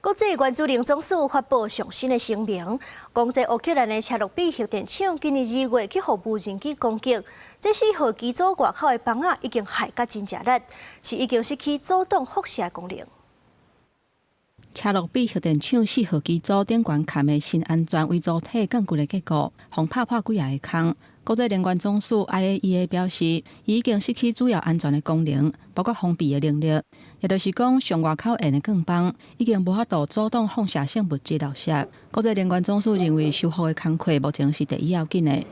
國際原子能總署發布上新的聲明，講這烏克蘭的車諾比核電廠今年2月去予無人機攻擊，這四號機組外口的枋仔已經害甲真正力，是已經失去阻擋輻射的功能。車諾比核電廠四號機組頂懸崁的新安全圍組體鋼骨的結構，予拍破幾仔個空。國際能源總署 IAEA 表示，已經失去主要安全的功能，包括封閉的能力。也就是講，上外口緣的鋼枋已經無法度阻擋放射性物質流瀉。國際能源總署認為，修復的工課目前是第一要緊的。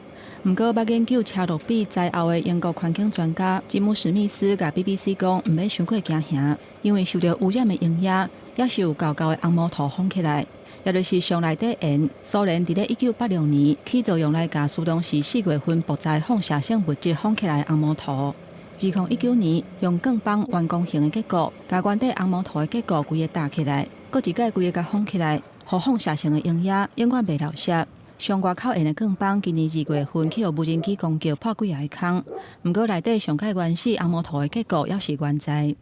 毋過，捌研究車諾比災後的英國環境專家吉姆史密斯共 BBC 講，毋免傷過驚嚇，因為受著污染的溶液也是有夠厚的紅毛塗封起來。也就是上內底鹽，蘇聯佇咧1986年起造用來共蘇東時4月份爆炸放射性物質封起來的紅毛塗。2019年用鋼枋圓弓形的結構，共原底紅毛塗的結構規個搭起來，閣一擺規个共封起來，予放射性的溶液永遠袂流瀉。上外口緣的鋼枋今年2月份去予無人機攻擊破幾仔个空，毋過內底上蓋原始紅毛塗的結構猶是原在。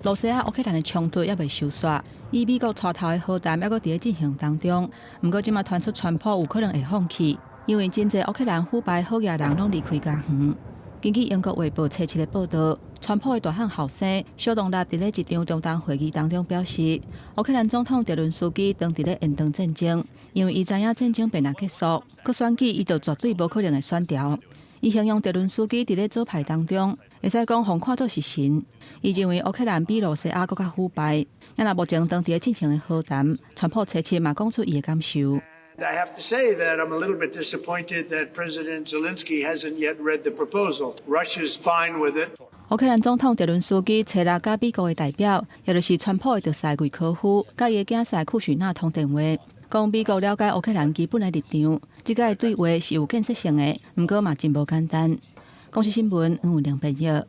羅西亞烏克蘭的衝突猶未收煞，以美國帶頭的和談猶閣佇咧進行當中。毋過這馬傳出川普有可能會放棄，因為真濟烏克蘭腐敗好額人攏離開家園。根據英國衛報冊七的報導，川普的大漢後生小動力佇咧一場中東會議當中表示，烏克蘭總統澤倫斯基當佇咧延長戰爭，因為伊知影戰爭欲若結束，閣選舉伊就絕對無可能會選牢。伊形容澤倫斯基佇咧左派當中，會使講予看做是神。伊認為烏克蘭比羅西亞閣較腐敗。啊若目前當佇咧進行的和談，川普冊七嘛講出伊的感受。 I have to say that I'm a little bit disappointed that President Zelensky hasn't yet read the proposal. Russia's fine with it. 烏克蘭總統澤倫斯基冊六佮美國的代表，也就是川普的特使瑞科夫，佮伊的囝婿庫許納通電話，講美國了解烏克蘭基本的立場，這個對話是有建設性的，毋過嘛真無簡單。公視新聞黃文玲編譯。